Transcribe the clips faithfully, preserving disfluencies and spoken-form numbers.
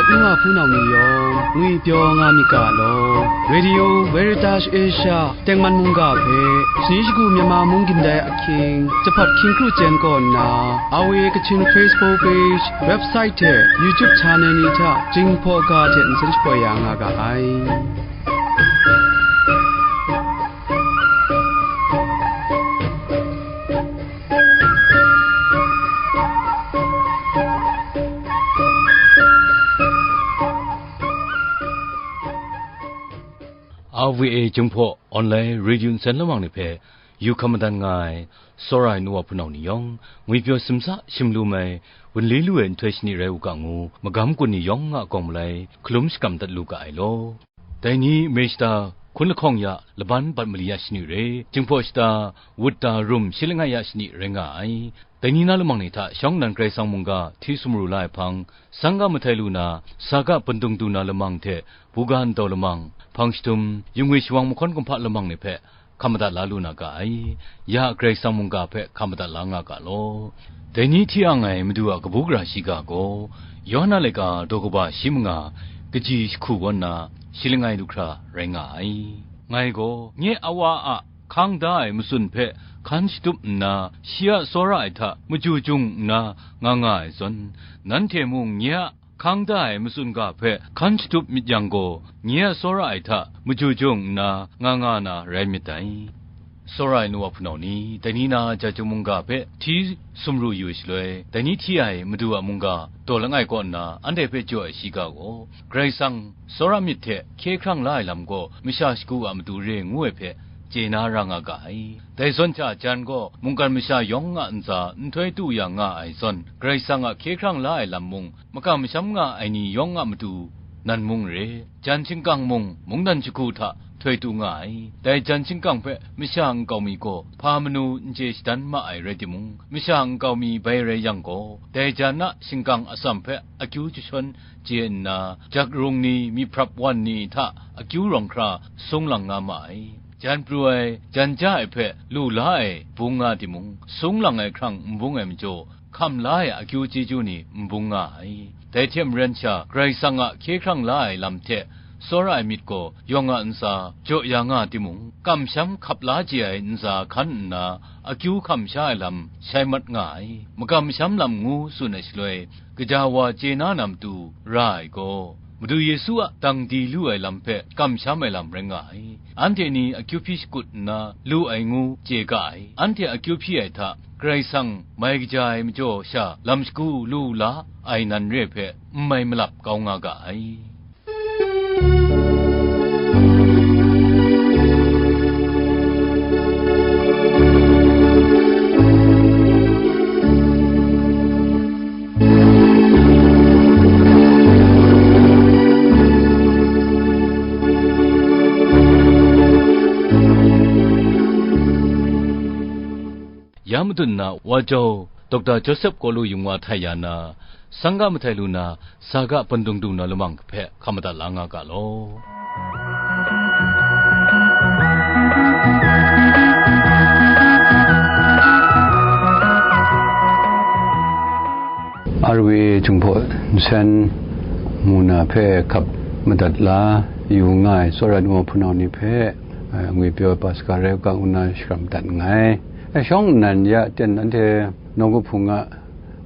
Nwa hpunau ni yawng ngwipyaw nga myit ga law. Radio Veritas Asia tengman mungga hpe, shani shagu Myanmar mung gindai ahkying, jahpat hkying kru chyen kaw nna, R V A Kachin Facebook page, website hte YouTube channel ni hta Jinghpaw ga hte nsen shapoi ya nga ga ai. R V A Jinghpaw Online Radio Nsen Lamang ni hpe yu hkam madan nga ai, tsawra ai nu wa hpunau ni yawng, ngwipyaw simsa shim lu mai, wunli lu ai nhtoi shani rai u ga ngu, magam kun ni yawng a kawng malai, hkalum shakram dat lu ga ai law. Dai ni mare shata hkun lahkawng ya laban bat mali ya shani re, Jinghpaw shata wut da rum shi langai ya shani rai nga ai. Dai ni na lamang ni hta shawng nnan Karai Kasang mungga hti sumru la ai hpang, sangga mahtai lu na, saga pandung du na lamang hte, buga ntau lamang, hpang shadum, yungwi shawang mahkawn kumhpa lamang ni hpe hkam madat la lu na ga ai. Ya Karai Kasang mungga hpe hkam madat la nga ga law. Dai ni hti ang ai Madu a kabu gara shiga gaw, Yawhan a laika daw kaba shi manga kaji jahku kaw nna shi langai lu hkra rai nga ai. Ngai gaw, nye a Wa a hkang da ai matsun hpe hkan shatup nna, shi a tsawra ai hta maju jung nna nga nga ai zawn, nanhte mung nye a hkang da ai matsun ga hpe hkan shatup myit yang gaw, nye a tsawra ai hta maju jung nna nga nga na rai myit dai. Tsawra ai nu wa hpunau ni, dai ni na ja jung mungga hpe hti sumru yu ai shaloi, dai ni hti ai Madu a mungga daw langai kaw nna anhte hpe jaw ai shiga gaw, Karai Kasang tsawra myit hte hkye hkrang la ai lam gaw masha shagu a matu re ngu ai hpe chye na ra nga ga ai. Dai zawn hta jan gaw mungkan masha yawng a ntsa nhtoi tu ya nga ai zawn, Karai Kasang a hkye hkrang la ai lam mung makam masham nga ai ni yawng a matu nan mung re, jan shingkang mung mungdan shagu hta htoi tu nga ai. Dai jan shingkang hpe masha nkau mi gaw hpa manu n chye shadan ma ai rai timung, masha nkau mi bai rai yang gaw, dai jan a shingkang atsam hpe akyu jashawn chye nna, jak rung ni, myiprap wan ni hta akyu rawng hkra sung lang nga ma ai. Jan pru ai, jan ja ai hpe lu la ai bung nga timung, sung lang ai hkrang n bung ai majaw, hkam la ai akyu chyeju ni n bung nga ai. Dai hte maren sha, Karai Kasang a hkye hkrang la ai lam hte tsawra ai myit gaw yawng a ntsa jaw ya nga timung, kamsham hkap la chye ai ntsa hkan nna akyu hkam sha ai lam shai mat nga ai. Makam masham lam ngu tsun ai shaloi, gaja wa chye na na matu ra ai gaw, Madu Yesu a dang di lu ai lam hpe kamsham ai lam rai nga ai. Anhte ni akyu hpyi shakut nna lu ai ngu chye ga ai. Anhte akyu hpyi ai hta Karai Kasang mai kaja ai majaw sha lam shagu lu la ai nan re hpe n mai malap kau nga ga ai. Ya madun na Wa Jau, Dokta Joseph Kalu Yung Wa htai ya na, sangga mahtai lu na, saga pandung du na lamang hpe hkam madat la nga ga law. R V A Jinghpaw Nsen mu na hpe hkap madat la yu nga ai tsawra nu hpunau ni hpe, eh, ngwi pyaw Paska rai u ga ngu na shakram dat nngai. Eh, shawng nnan ya ten anhte nawku hpung a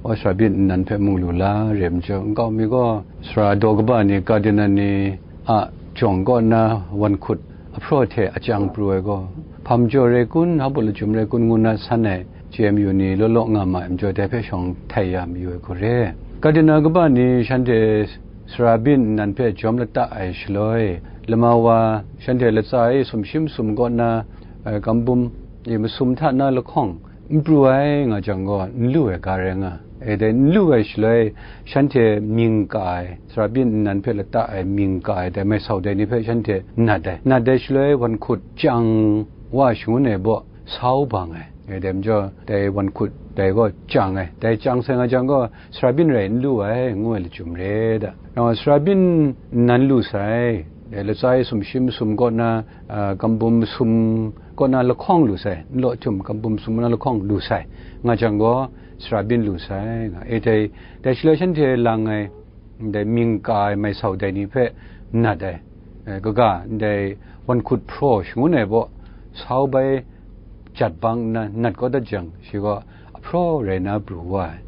Wa sara byin nnan hpe mu lu la re majaw, nkau mi gaw sara daw kaba ni, Cardinal ni a jawng kaw na wan hkut ahpraw hte a chyang pru ai gaw, hpa majaw rai kun, hpa lachyum rai kun ngu na san ai J M U ni law law nga ma ai majaw, dai hpe shawng htai ya mayu ai hku re. Cardinal kaba ni shanhte sara byin nnan hpe jawm lata ai shaloi, lama wa shanhte latsa e sumshi masum kaw na, eh, gambum e masum hta na lahkawng, n pru ai nga jang gaw, n lu ai ga rai nga ai. Dai n lu ai shaloi, shanhte mying ka ai, sara byin nnan hpe lata ai mying ka ai, dai mai sau dai ni hpe shanhte nat ai. Nat ai shaloi, wan hkut chyang wa shangun ai baw sau bang ai. Dai majaw, dai wan hkut dai gaw chyang ai. Dai chyang sai nga jang gaw, sara byin rai n lu ai, ngu ai lachyum re da. Nang sara byin nnan lu sai, dai latsa e sumshi masum kaw na, a, gambum masum kaw na lahkawng lu sai, nlaw htum gambum masum kaw na lahkawng lu sai, nga jang gaw, sara byin lu sai, nga e dai, dai shaloi shanhte lang ai, ndai mying ka ai mai sau dai ni hpe nat ai, eh, kaga ndai wan hkut hpraw shangun ai baw sau bai jat bang nna nat kau dat jang, shi gaw ahpraw rai na pru wa ai.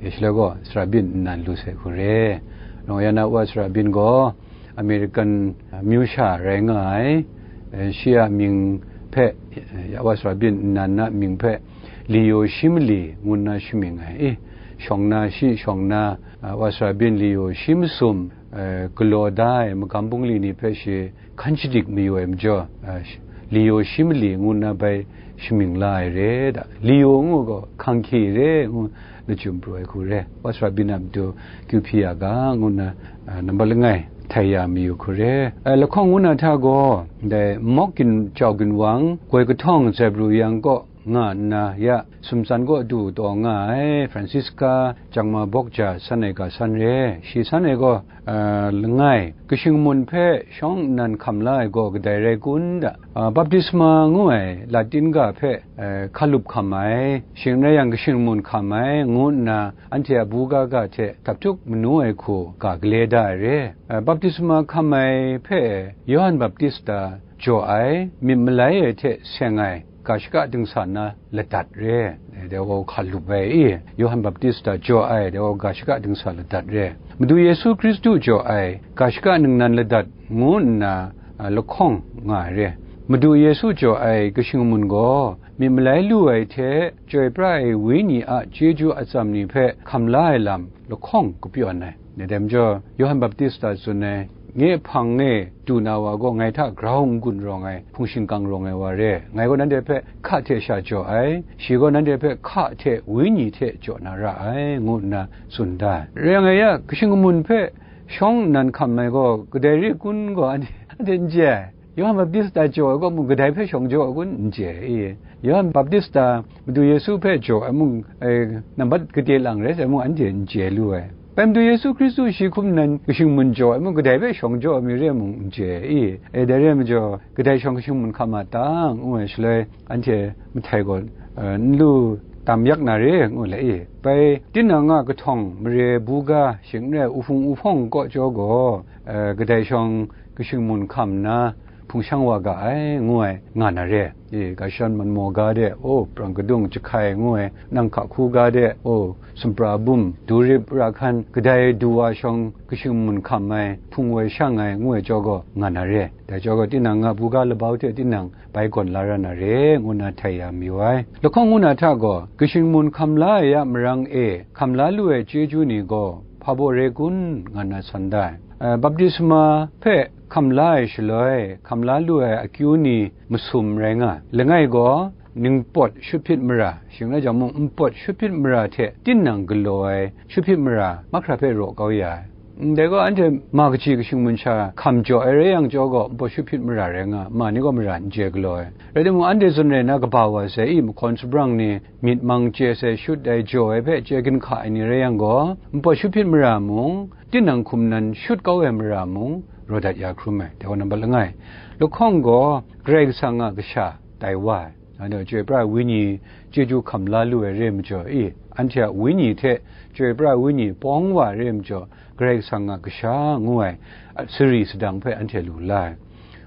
E, shaloi gaw, Sara Byin nnan lu sai hku re. Rau yang na, Wa Sara Byin gaw American, uh, amyu sha rai nga ai. Eh, shi a mying hpe, eh, Wa Sara Byin nnan na mying hpe Liyaw Shi Mali ngu nna shamying ai. E, shawng na, shi shawng na, uh, Wa Sara Byin Liyaw Shi Masum, eh, galaw da ai magam bungli ni hpe shi hkan shadik mayu ai majaw, eh, sh-, Liyaw Shi Mali ngu nna bai shamying la ai re da. Liyaw ngu gaw hkang hkye re ngu lachyum pru ai hku re. Wa Sara Byin a matu kyu hpyi ya ga ngu nna, eh, nambat langai htai ya mayu hku re. Eh, lahkawng ngu na hta gaw, ndai Mawk Gin-, Jau Ginwang, goi kahtawng Zebru yang kaw nga nna ya, sumtsan kaw du taw nga ai Francisca Jangma Bawkja san ai ga san re. Shi san ai gaw, a, langai, kashing mun hpe shawng nnan hkam la ai gaw kadai rai kun da? A, baptisma ngu ai Latin ga hpe, a, hkalup hkam ai, shing n rai yang, kashing mun hkam ai, ngu nna anhte a buga ga hte dap tuk manu ai hku ga gale da ai re. A, baptisma hkam ai hpe Yawhan Baptista jaw ai, myit malai ai hte seng ai, ga shaka dingsa na ladat re, dai gaw hkalup ai i, Yawhan Baptista jaw ai, dai gaw ga shaka dingsa ladat re. Madu Yesu Hkristu jaw ai, ga shaka ningnan ladat ngu nna, a, lahkawng nga ai re. Madu Yesu jaw ai kashing mun gaw, myit malai lu ai hte Chyoi pra ai Wenyi a chyeju atsam ni hpe hkam la ai lam lahkawng kapyawn ai. Dai majaw, Yawhan Baptista tsun ai, "Nye hpang e du na wa gaw ngai hta grau n-gun rawng ai, hpung shingkang rawng ai wa re. Ngai gaw nanhte hpe hka hte sha jaw ai, shi gaw nanhte hpe hka hte Wenyi hte jaw na ra ai," ngu nna tsun da ai. Rai yang e ya, kashing kamun hpe shawng nnan hkam ai gaw kadai re kun gaw, anhte, anhte n chye ai. Yawhan Baptista jaw ai gaw mung, kadai hpe shawng jaw ai kun? N chye i. Yawhan Baptista Madu Yesu hpe jaw ai mung, e, nambat gade lang rai sai mung, anhte n chye lu ai. Bai Madu Yesu Hkristu shi hkum nan kashing mun jaw ai mung, kadai hpe shawng jaw ai mi re mung, n chye i. E, dai re ai majaw, kadai shawng kashing mun hkam a ta, ngu ai shaloi, anhte mahtai gaw, e, n lu tam yak na re, ngu le i. Bai tinang a kahtawng mare buga, shing n rai uhpung uhpawng kaw jaw gaw, e, kadai shawng kashing mun hkam nna, hpung shang wa ga ai, ngu ai, nga na re. E, ga shan manmaw ga de, o, prang kadung jahkai ngu ai, nang hka hku ga de, o, sumpra bum, durip ra hkan, kadai du wa shawng kashing mun hkam ai, hpung woi shang ai, ngu ai jaw gaw nga na re. Dai jaw gaw tinang a buga labau hte tinang bai gawn la ra na re, ngu na htai ya mayu ai. Lahkawng ngu na hta gaw, kashing mun hkam la ai a marang e hkam la lu ai chyeju ni gaw hpa baw re kun, nga na san da ai. E, baptisma hpe hkam la ai shaloi, hkam la lu ai akyu ni masum rai nga ai. Langai gaw, ningpawt shut hpyit mara, shing rai jang mung, npawt shut hpyit mara hte tinang galaw ai shut hpyit mara mahkra hpe raw kau ya ai. Ndai gaw, anhte ma kaji kashing mun sha hkam jaw ai rai yang jaw gaw, npawt shut hpyit mara rai nga, ma ni gaw mara n chye galaw ai. Rai timung, anhte zawn rai na kaba wa sai i, mahkawn sabrang ni myit mang chye sai shut ai jaw ai hpe chye ginhka ai ni rai yang gaw, npawt shut hpyit mara mung, tinang hkum nan shut kau ai mara mung, raw dat ya hkrum ai, dai gaw nambat langai. Lahkawng gaw, Karai Kasang a kasha tai wa ai. Anhte chyoi pra ai Wenyi chyeju hkam la lu ai re ai majaw i, anhte a wenyi hte chyoi pra ai Wenyi pawng wa ai re ai majaw, Karai Kasang a kasha ngu ai, a, sari sadang hpe anhte lu la ai.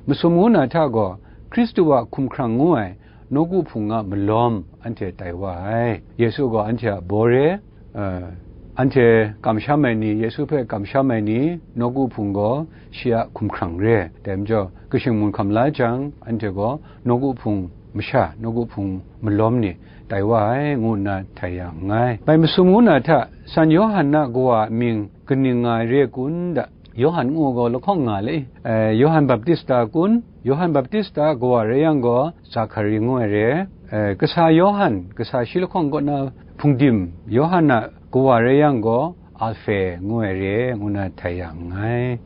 Masum ngu na hta gaw, Hkristu a hkumhkrang ngu ai nawku hpung a malawm anhte tai wa ai. Yesu gaw anhte a bore, a, anhte kamsham ai ni, Yesu hpe kamsham ai ni, nawku hpung gaw shi a hkumhkrang re. Dai majaw, kashing mun hkam la jang, anhte gaw nawku hpung masha, nawku hpung malawm ni tai wa ai, ngu nna htai ya nngai. Bai masum ngu na hta, San Yawhan a kawa a mying kaning nga ai re kun da? Yawhan ngu gaw lahkawng nga le i, e, Yawhan Baptista kun? Yawhan Baptista a kawa rai yang gaw, Zakhari ngu ai re. E, kasa Yawhan, kasa shi lahkawng kaw na hpungdim Yawhan a kawa rai yang gaw, Alhpe ngu ai re, ngu na htai ya nngai.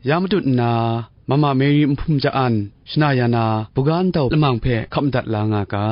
Ya matut nna, Mama Mary Nhpum Ja-an shana ya na buga ntau lamang hpe hkap madat la nga ga.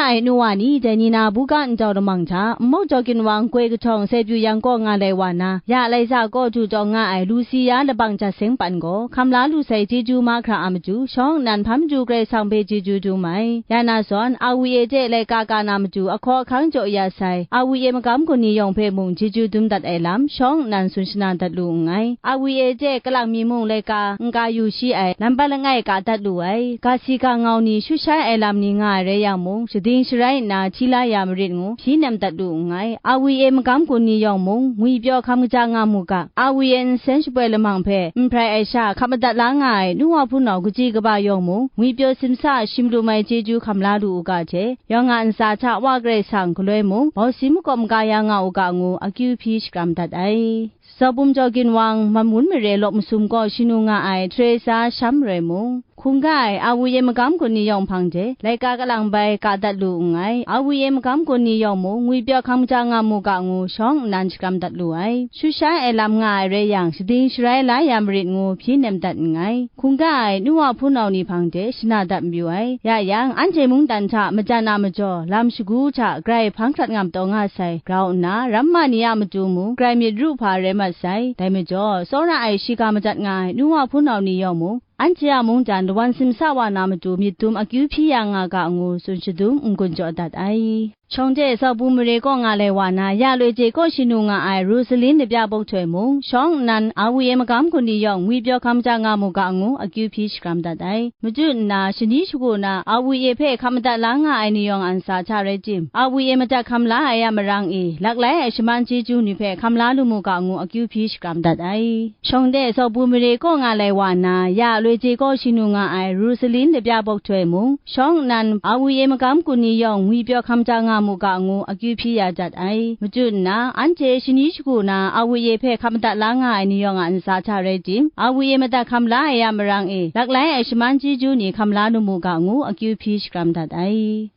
Ai nu wa ni, dai ni na buga ndau lamang hta, nmawk jaw ginwang goi kahtawng Saipu Yang kaw nga lai wa na, ya Laisa kaw du taw nga ai Lusia labang jat seng pan gaw, hkam la lu sai chyeju mahkra a matu, shawng nnan hpa matu Karai Kasang hpe chyeju dum ai. Ya na zawn, A W A de laika ka na matu, ahkaw ahkang jaw ya sai, A W A magam gun ni yawng hpe mung chyeju dum dat ai lam, shawng nnan tsun shana dat lu nngai. A W A de kalang mi mung laika n ka yu shi ai, lam bat langai ka dat lu ai. Ga si ga ngau ni shut shai ai lam ni nga ai rai yang mung, shading sharai nna hti la ya marit ngu, hpyi nem dat lu nngai. A W A magam gun ni yawng mung, ngwipyaw hkam kaja nga mu ga, A W A nsen shapoi lamang hpe n hprai ai sha hkap madat la nga ai nu wa hpunau kaji kaba yawng mung, ngwipyaw simsa shim lu mai chyeju hkam la lu u ga hte, yawng a ntsa hta Wa Karai Kasang galoi mung, mausi makawp maga ya nga u ga ngu, akyu hpyi shakram dat ai. Zaw bum jaw ginwang, Mamun mare lawk masum kaw shanu nga ai Teresa Sham Roi mung, hkungga ai A W A magam gun ni yawng hpang de, laika kalang bai ka dat lu nngai. A W A magam gun ni yawng mung, ngwipyaw hkam kaja nga mu ga ngu, shawng nnan shakram dat lu ai. Shut shai ai lam nga ai rai yang, shading sharai la ya marit ngu, hpyi nem dat nngai. Hkungga ai nu wa hpunau ni hpang de shana dat mayu ai. Ya yang, anhte mungdan hta majan a majaw, lam shagu hta grai hpang hkrat ngam taw nga sai, grau nna, ramma ni a matu mung, grai myit ru hpa rai mat sai. Dai majaw, tsawra ai shiga madat nga ai nu wa hpunau ni yawng mung, anhte a mungdan lawan simsa wa na matu myit dum akyu hpyi ya nga ga ngu, tsun shadum n-gun jaw dat ai. Shawng de Zaw bum mare kaw nga lai wa na, ya loi je kaw shanu nga ai Rosalin labya bawk htoi mung, shawng nnan A W A magam gun ni yawng ngwipyaw hkam ja nga mu ga ngu, akyu hpyi shakram dat ai. Machyu nna, shani shagu na A W A hpe hkap madat la nga ai ni yawng a ntsa hta rai tim, A W A madat hkam la ai a marang e, lak lai ai shaman chyeju ni hpe hkam la lu mu ga ngu, akyu hpyi shakram dat ai. Shawng de Zaw bum mare kaw nga lai wa na, ya loi je kaw shanu nga ai Rosalin labya bawk htoi mung, shawng nnan A W A magam gun ni yawng ngwipyaw hkam ja nga mu ga ngu, akyu hpyi ya dat ai. Machyu nna, anhte shani shagu na A W A hpe hkap madat la nga ai ni yawng a ntsa hta rai tim, A W A madat hkam la ai a marang e, lak lai ai shaman chyeju ni hkam la lu mu ga ngu, akyu hpyi shakram dat ai.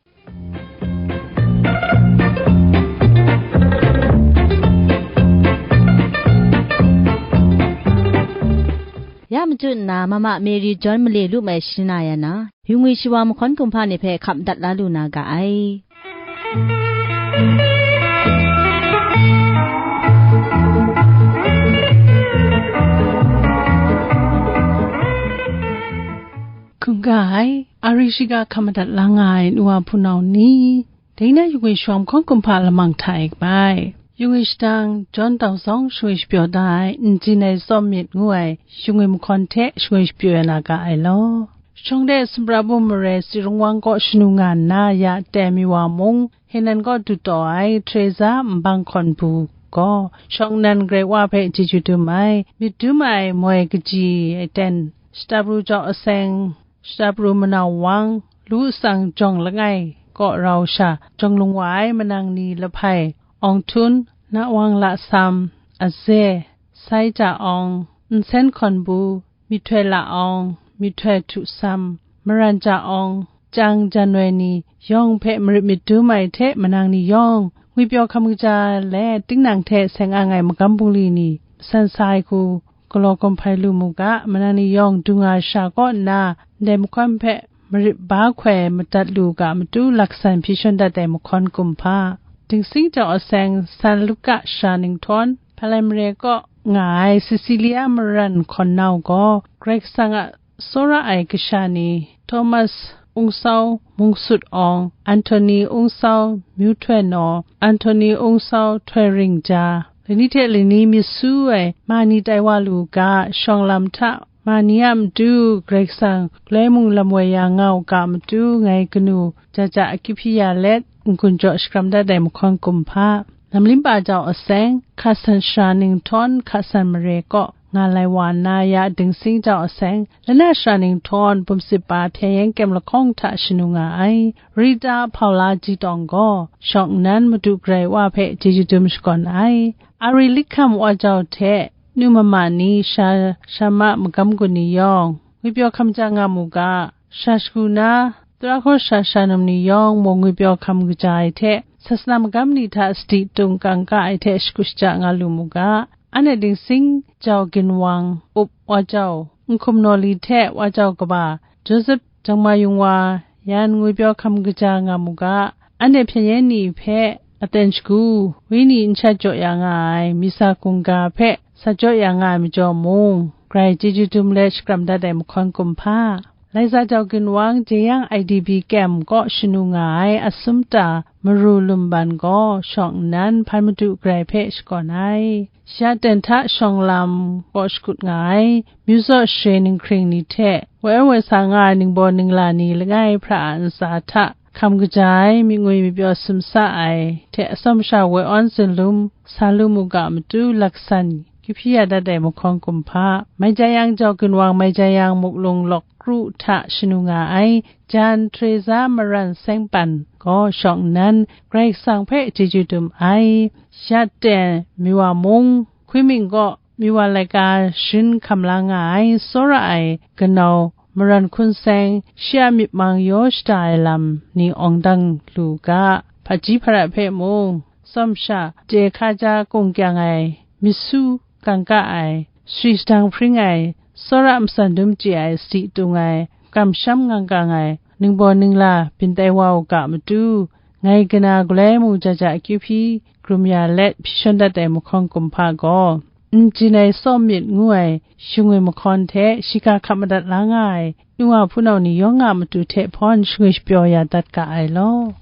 Ya machyu nna, Mama Mary John male lu mai shana ya na, yu ngwi shawa mahkawn kumhpa ni hpe hkap dat la lu na ga ai. Hkungga ai, ari shiga hkam madat la nga ai nu wa hpunau ni, dai na yu ngwi shawa mahkawn kumhpa lamang hta e kabai. Yu ngwi shadang, John Tau Zawng shangwi shapyaw da ai, N G N A tsawm myit ngu ai, yu ngwi mahkawn hte shangwi shapyaw ya na ga ai law. Shawng de Sumra bum mare Sirung Wang kaw shanu nga nna ya teng mi wa mung, Henan kaw du taw ai Teresa Nbang Hkawn Bu gaw, shawng nnan Karai Wa hpe chyeju dum ai, myit dum ai moi kaji ai ten, shata pru jau aseng, shata pru manau wang, lu tsang jawng langai kaw rau sha, jawng lung wa ai manang ni lahpai, Awng Htun, Nawang Lasam, Aze, Sai Ja Awng, Nsen Hkawn Bu, Myihtoi La Awng, Myihtoi Htu Sam, Maran Ja Awng, Chyang Jan Woi ni yawng hpe marit myit dum ai hte manang ni yawng, ngwipyaw hkam kaja let tingnang hte seng ang ai magam bungli ni, san sa ai hku, galaw gawm hpai lu mu ga, manang ni yawng du nga sha kaw nna, ndai mahkawn hpe marit ba hkoi madat lu ga matu laksan hpyi shawn dat ai mahkawn kumhpa. Dingsing jau aseng San Luka sara ninghtawn, Hpalai mare kaw nga ai Cecilia Maran Hkawn Nau gaw, Karai Kasang a tsawra ai kasha ni, Thomas Ungsau Mungsut Awng, Anthony Ungsau Myu Htoi Naw, Anthony Ungsau Htoi Ring Ja, lani hte lani myit su ai ma ni tai wa lu ga, shawng lam hta ma ni a matu Karai Kasang galoi mung lam woi ya nga u ga matu ngai kanu ja ja akyu hpyi ya let, n-gun jaw shakram dat ai mahkawn kumhpa. Namlimpa jau aseng, Hkasan sara ninghtawn Hkasan mare kaw nga lai wa nna ya Dingsing jau aseng, Lana sara ninghtawn Bumsip pa Hpyen Yen Kyem lahkawng hta shanu nga ai, Rita Hpaula Ji Tawng gaw, shawng nnan Madu Karai Wa hpe chyeju dum shakawn ai. Ari Likham Wa Jau hte nu mama ni sha, sha ma magam gun ni yawng, ngwipyaw hkam ja nga mu ga, sha shagu na, tara hkaw sha sha num ni yawng mung ngwipyaw hkam kaja ai hte, sasana magam ni hta sadi tung kangka ai hte shagu shaja nga lu mu ga, anhte Dingsing jau ginwang up Wa Jau, Nhkum Naw Li hte Wa Jau kaba, Joseph Jangma Yung Wa, yan ngwipyaw hkam kaja nga mu ga, anhte hpyen yen ni hpe aten shagu, wenyi n shat jaw ya nga ai, misa hkungga hpe sa jaw ya nga ai majaw mung, grai chyeju dum let shakram dat ai mahkawn kumhpa, Laiza jau ginwang jeyang I D P kem kaw shanu nga ai asum ta maru lumban gaw shawng nnan hpan madu grai hpe shakawn ai. Shi a ten hta shawng lam kaw shakut nga ai, myu tsaw share ninghkring ni hte, woi woi sa nga ai ningbaw ningla ni langai hpra a ntsa hta hkam kaja ai, myit ngwi myit pyaw sumsa ai hte atsawm sha woi awn zinlum sa lu mu ga matu laksan, kyu hpyi ya dat ai mahkawn kumhpa, mai jai yang jau ginwang, mai jai yang muklung lawk kru hta shanu nga ai, jan Teresa Maran Sengpan gaw shawng nnan Karai Kasang hpe chyeju dum ai. Shi a ten Miwa mung, Hkui Ming gaw Miwa laika sharin hkam la nga ai, tsawra ai kanau Maran Hkun Seng, shi a myit mang yaw shada ai lam ni awng dang lu ga, hpaji hpara hpe mung, tsawm sha, je hkaja kung kyang ai, myit su kangka ai, sari sadang hpring ai, tsawra matsan dum chye ai, sadi tung ai, kamsham ngang kang ai, ningbaw ningla byin tai wa u ga matu, ngai kana galoi mung ja ja akyu hpyi, grum ya let hpyi shawn dat ai mahkawn kumhpa gaw, n jin ai tsawm myit ngu ai shingwi mahkawn hte shiga hkap madat la nga ai, nu wa hpunau ni yawng a matu hte hpawn shingwi shapyaw ya dat ga ai law.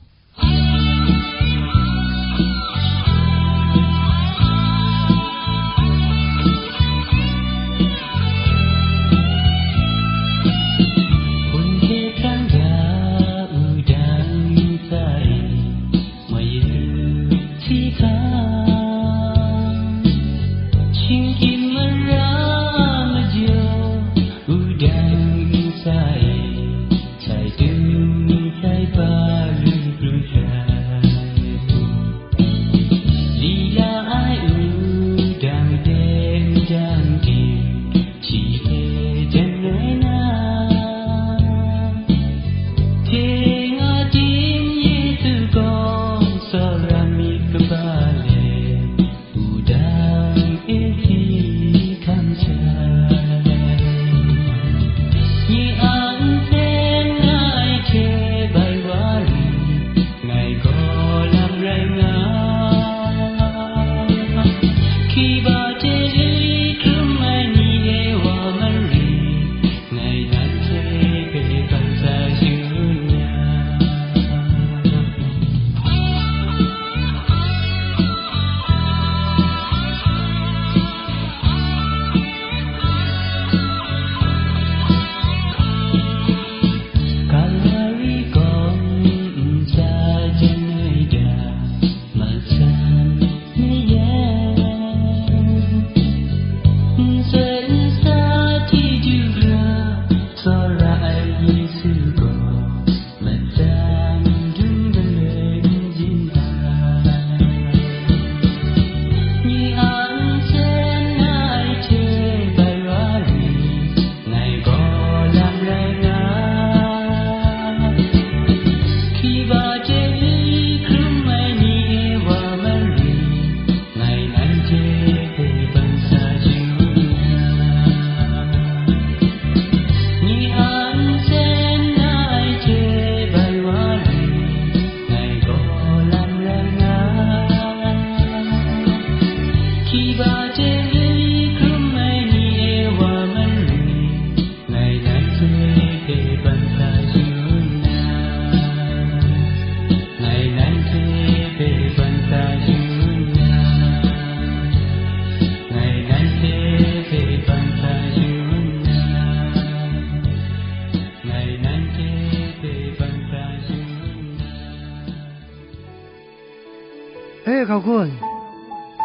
E, hkau hkun.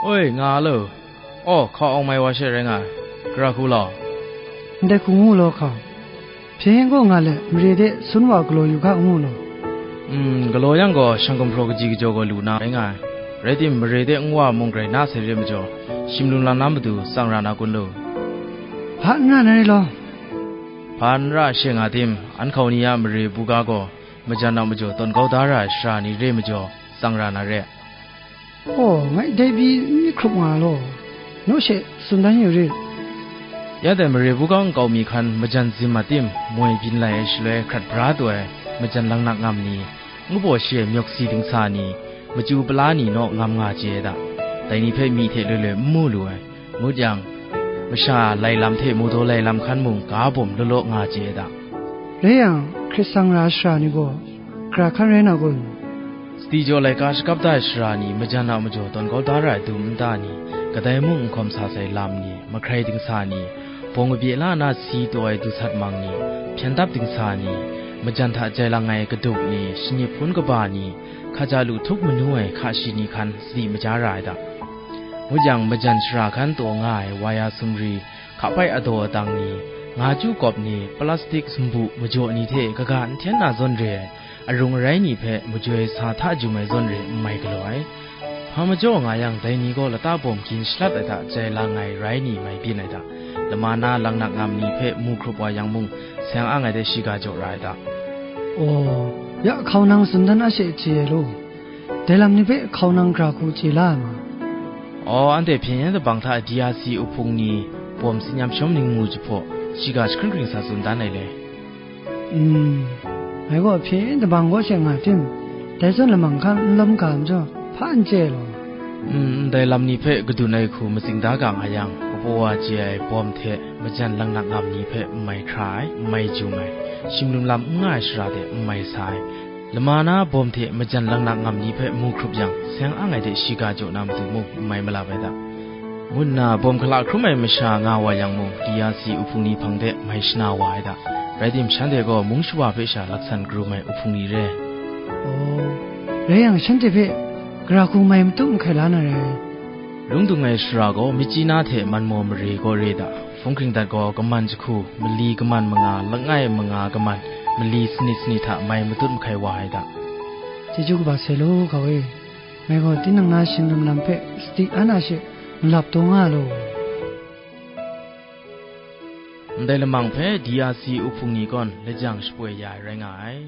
Oi, nga lo. Aw, hkau awng mai wa she rai nga ai. Gara hku law. Ndai hku ngu law, hkau. Hpyen yen kaw nga let, mare de sun wa galaw yu hka ngu law. Mm, galaw yang gaw, shang gumhpraw kaji kajaw gaw lu na rai nga ai. Rai tim, mare de nwa mung grai na sai re majaw, shim lung lang na matu tsang ra na kun lu? Hpa n ra na rai law. Hpa n ra she nga tim, an hkau ni a mare buga gaw, majan a majaw tawn kau da ra ai sara ni re majaw, tsang ra na re. Aw, ngai dai pyi n myit hkrup nga law, naw she tsun dan yu rit. Ya dai mare buga nkau mi hkan majan zim a tim, moi byin lai ai shaloi hkrat bra taw ai, majan langnak ngam ni, ngu baw shi ai myawk si dingsa ni, machyu pala ni naw ngam nga chye ai da. Dai ni hpe myi hte loi loi n mu lu ai. Ngut yang, masha lai lam hte mawdaw lai lam hkan mung ga bawm law law nga chye ai da. Rai yang, hkrit sang ra ai sara ni gaw, gara hkan rai na kun? Sadi jaw laika shakap da ai sara ni majan a majaw tawn kau da ra ai dum nta ni, kadai mung n hkawm sa sai lam ni, mahkrai dingsa ni, bawng kabye la na si taw ai dusat mang ni, hpyen dap dingsa ni, majan hta jai lang ai kaduk ni, shanip hpun kaba ni, hkaja lu htup manu ai hka shi ni hkan sadi maja ra ai da. Ngut yang, majan sara hkan taw nga ai waya sumri, hkapai adaw adang ni, nga chyu kawp ni, plastik sumbu majaw ni hte kaga n hten na zawn re ai, arung arai ni hpe majoi sa hta jum ai zawn re n mai galaw ai. Hpa majaw nga yang, dai ni gaw lata bawm gin shalat ai hta jai lang ai rai ni mai byin ai da. Lama na langnak ngam ni hpe mu hkrup wa yang mung, seng ang ai de shiga jaw ra ai da. Aw, ya hkau nang tsun dan a she chye ai law. Dai lam ni hpe hkau nang gara hku chye la ai ma? Aw, anhte hpyen yen dabang hta D R C uhpung ni bawm tsin yam shawm ning mu jahpaw, shiga jahkring hkring sa tsun dan ai le. Mm, ngai gaw hpyen yen dabang kaw she nga tim, dai zawn lamang hkan n lawm ga majaw, hpa n chye ai law. Mm, ndai lam ni hpe kadun ai hku matsing da ga nga yang, kapaw wa chye ai bawm hte majan langnak ngam ni hpe n mai hkra ai, n mai jum ai, shimlum lam n nga ai shara de n mai sa ai, lama na bawm hte majan langnak ngam ni hpe mu hkrup yang, seng ang ai de shiga jaw na matu mung n mai malap ai da, ngu nna bawm hkala hkrum ai masha nga wa yang mung, D R C uhpung ni hpang de mai shana wa ai da. Rai tim, shanhte gaw mung shawa hpe sha laksan karum ai uhpung ni re. Aw, rai yang, shanhte hpe gara hku mai matup mahkai la na rai. Lung dung ai sara gaw, myit chyi na hte man maw mare gaw re da, hpung hkring dat gaw kaman jahku, mali kaman manga, langai manga kaman, mali sanit sanit hta mai matut mahkai wa ai da. Chyeju kaba sai law, kau e, ngai gaw tinang na shingdum lam hpe sadi an a she malap taw nga law. Ndai lamang hpe D R C uhpung ni gawn lajang shapoi ya ai rai nga ai.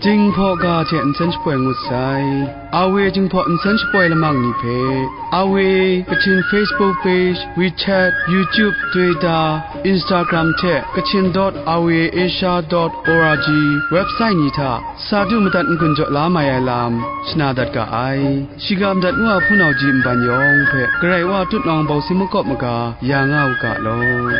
Jinghpaw ga hte nsen shapoi ngut sai. A W Jinghpaw nsen shapoi lamang ni hpe, A W Kachin Facebook page, WeChat, YouTube, Twitter, Instagram hte Kachin dot R V A Asia dot O R G website ni hta sa du madat n-gun jaw la mai ai lam shana dat ga ai. Shiga madat ngu a hpunau ji nban yawng hpe Karai Wa tutnawng bau si makawp maga ya nga u ga law.